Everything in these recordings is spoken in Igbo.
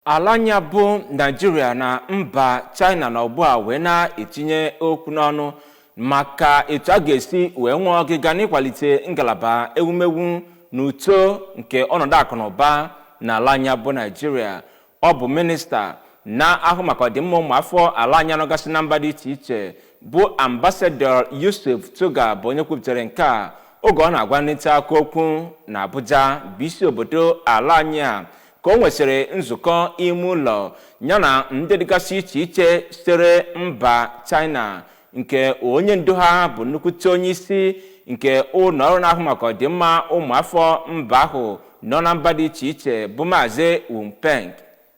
Ala anyị bụ Naijiria na mba China na ugbu a wee na-etinye okwu n'ọnụ maka etu a ga-esi wee nwee ọgịga n'ịkwalite ngalaba ewumewu na uto nke ọnọdụ akụ na ụba n'ala anyị bụ Naijiria. Ọ bụ minista na-ahụ maka ọdịmma ụmụafọ ala anyị nọgasị na mba dị iche iche, bụ Ambassador Yusuf Tuggar, bụ onye kwupụtara nke a oge ọ na-agwa ndị nta akụkọ okwu na Abuja, bụ isi obodo ala anyị a, ka o nwesịrị nzukọ ime ụlọ ya na ndị dịgasị iche iche sitere mba China, nke onye ndu ha bụ nnukwute onye isi nke ụlọ ọrụ na-ahụ maka ọdịmma ụmụafọ mba ahụ nọ na mba dị iche iche, bụ Maazị Wumpeng.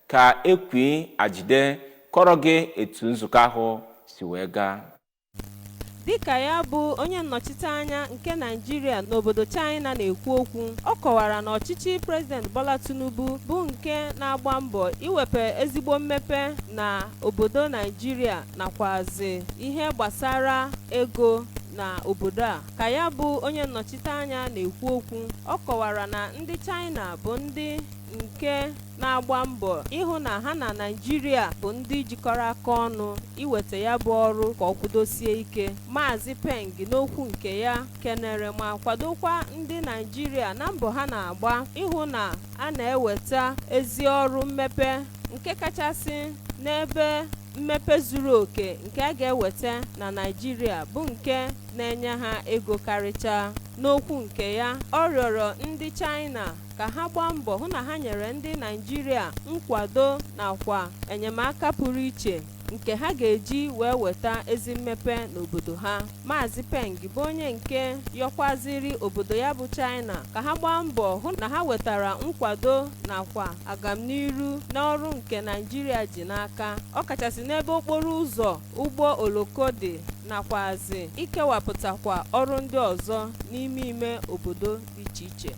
Ka Ekwi Ajide kọrọ gị etu nzukọ ahụ si wee gaa. Dịka ya bụ onye nnọchiteanya nke Naijiria n'obodo China na-ekwu okwu, ọ kọwara na ọchịchị President Bola Tinubu bụ nke na-agba mbọ iwepe ezigbo mmepe na obodo Naijiria nakwazi ihe gbasara ego na obodo a. Ka ya bụ onye nnọchiteanya na-ekwu okwu, ọ kọwara na ndị China bụ ndị nke na-agba mbọ ịhụ na ha na Naijiria bụ ndị jikọrọ aka ọnụ iweta ya bụ ọrụ ka ọ kwudosie ike. Maazị Peng, n'okwu nke ya, kenere ma kwadokwa ndị Naijiria na mbọ ha na-agba ịhụ na a na-eweta ezi ọrụ mmepe, nke kachasị n'ebe mmepe zuru oke nke a ga-eweta na Naijiria, bụ nke na-enye ha ego karịchaa. N'okwu nke ya, ọ rịọrọ ndị China ka ha gbaa mbọ hụ na ha nyere ndị Naijiria nkwado nakwa enyemaka pụrụ iche nke ha ga-eji wee weta ezi mmepe n'obodo ha. Maazị Peng bụ onye nke yọkwaziri obodo ya bụ China ka ha gbaa mbọ hụ na ha wetara nkwado nakwa agamniru n'ọrụ nke Naijiria ji n'aka, ọkachasị n'ebe okporo ụzọ ụgbọ oloko dị, nakwazi ikewapụtakwa ọrụ ndị ọzọ n'ime ime obodo dị iche iche.